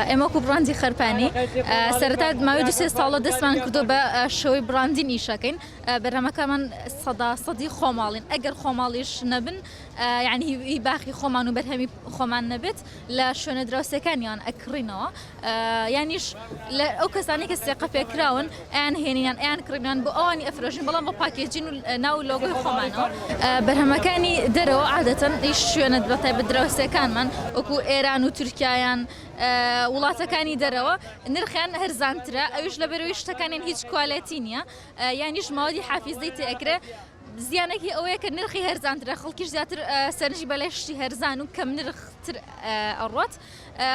ئێمە وەکو بڕاندی خەرپانی سەرەتا ماوەی دو سێ ساڵە دەستمان کردو بە شێوەی بڕاندین ئیشەکەین بەرهەمەکەمان سەدا سەدی خۆماڵین ئەگەر خۆماڵیش نەبن یعنی هی باخی خۆمان و بەرهەمی خۆمان نەبێت لە شوێنە دراوسێکانیان ئەکڕینەوە یانیش لە ئەو کەسانی کە سێقە پێکراون ئەیان هێنیان ئەیان کڕینان بۆ ئەوانی ئەفرۆشین بەڵام بۆ packaging و ناو لۆگۆی خۆمانەوە بەرهەمەکانی دەرەوە عادەتەن هیچ شوێنە بە تایبەت دراوسێکانمان وەکو ئێران و تورکیایان وڵاتەکانی دەرەوە نرخیان هەرزانترە ئەویش لەبەرەوەی شتەکانیان هیچ quality نییە یانیش ماوەدی حافیزەی تێ ئەکرێ زیانێکی ئەوەیە کە نرخی هەرزانترە خەڵکیش زیاتر سەرنجی بەلای شتی هەرزان و کەم نرختر ئەڕوات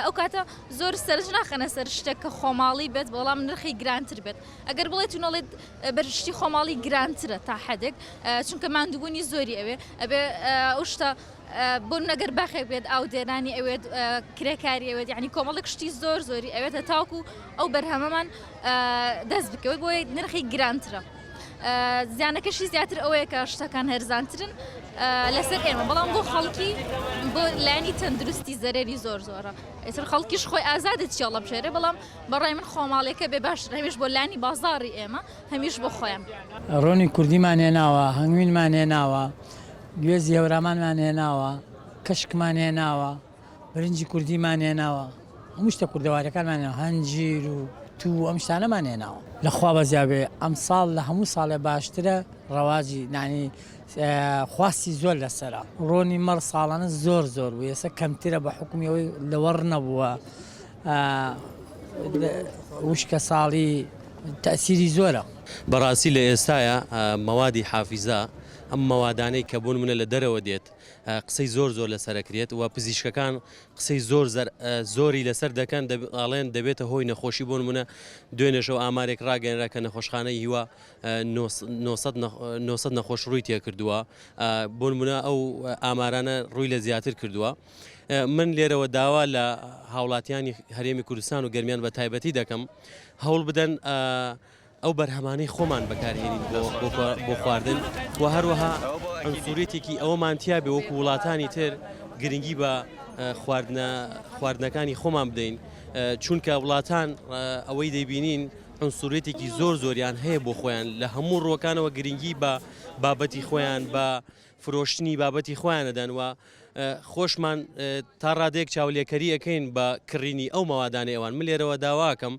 ئەو کاتە زۆر سەرنج ناخەنە سەر شتێک کە خۆماڵی بێت بەڵام نرخی گرانتر بێت ئەگەر بڵێت و نەڵێت بەر شتی خۆماڵی گرانترە تا حدێک چونکە ماندووبوونی زۆری ئەوێ ئەبێ ئەو شتە بۆ نەگەر باخێک بێت ئاودێرانی ئەوێت کرێکاری ئەوێت یعنی کۆمەڵێک شتی زۆر زۆری ئەوێت هەتاوکو ئەو بەرهەمەمان دەست بکەوێت بۆیە نرخی گرانترە. زیانەکەشی زیاتر ئەوەیە کە شتەکان هەرزانترن لەسەر ئێمە بەڵام بۆ خەڵکی بۆ لایەنی تەندروستی زەرەری زۆر زۆرە ئێتر خەڵکیش خۆی ئازادە چی هەڵەبژێرێ بەڵام بەڕای من خۆماڵیەکە بێ باشتر هەمیش بۆ لانی بازاڕی ئێمە هەمیش بۆ خۆیان. ڕۆنی کوردیمان هێناوە، هەنگوینمان هێناوە، گوێزی هەورامانمان هێناوە، کەشکمان هێناوە. برنجی کوردیمان هێناوە هەموو شتە کوردەواریەکانمان هێناوە هەنجیر و توو ئەم شتانەمان هێناوە. لە خوا بەزیا بێ ئەمساڵ لە هەموو ساڵێ باشترە ڕەواجی یانی خواستی زۆر لەسەرە ڕۆنی مەڕ ساڵانە زۆر زۆر بوو ئێستا کەمترە بە حوکمی ئەوەی لەوەڕ نەبووە وشکە ساڵی تەئسیری زۆرە. بەڕاستی لە ئێستایا مەوادی حافیزە ئەم مەوادانەی کە بۆ نمونە لە دەرەوە دێت قسەی زۆر زۆر لەسەر ئەکرێت و پزیشکەکان قسەی زۆر زۆری لەسەر دەکەن ئاڵێن دەبێتە هۆی نەخۆشی بۆ نمونە دوێنێشەوە ئامارێک ڕاگەنرا کە نەخۆشخانەی هیوا 900 نەخۆش ڕووی تێکردووە بۆ نمونە ئەو ئامارانە ڕووی لە زیاتر کردووە من لێرەوە داوا لە هاوڵاتیانی هەرێمی کوردستان و گەرمیان بە تایبەتی دەکەم هەوڵ بدەن ئەو بەرهەمانەی خۆمان بەکارهێنین بۆ خواردن و هەروەها عنسوریەتێکی ئەوەمان تیابێ وەکو وڵاتانی تر گرنگی بە خواردنە خواردنەکانی خۆمان بدەین چونکە وڵاتان ئەوەی دەیبینین عنسوریەتێکی زۆر زۆریان هەیە بۆ خۆیان لە هەموو ڕووەکانەوە گرنگی بە بابەتی خۆیان بە فرۆشتنی بابەتی خۆیان ئەدەن و خۆشمان تا ڕادەیەک چاولێکەری ئەکەین بە کڕینی ئەو مەوادانەی ئەوان من لێرەوە داواکەم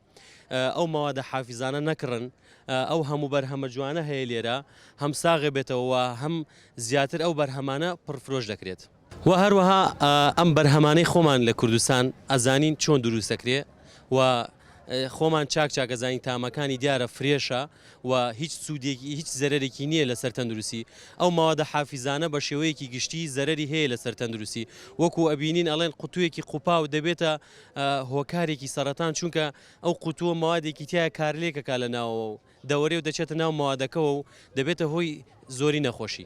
ئەو مەوادە حافیزانە نەکڕن ئەو هەموو بەرهەمە جوانە هەیە لێرە هەم ساغێ بێتەوە هەم زیاتر ئەو بەرهەمانە پڕفرۆش دەکرێت و هەروەها ئەم بەرهەمانەی خۆمان لە کوردستان ئەزانین چۆن دروست دەکرێ و خۆمان چاک چاک ئەزانین تامەکانی دیارە فرێشە و هیچ سوودێکی هیچ زەرەرێکی نییە لەسەر تەندروستی ئەو مەوادە حافیزانە بە شێوەیەکی گشتی زەرەری هەیە لەسەر تەندروستی وەکو ئەبینین ئەڵێن قوتوویەکی قوپاو دەبێتە هۆکارێکی سەرەتان چونکە ئەو قوتووە مەوادێکی تایە کارلێکەکە لە ناوەوە و دەوەرێ و دەچێتە ناو مەوادەکەوە و دەبێتە هۆی زۆری نەخۆشی.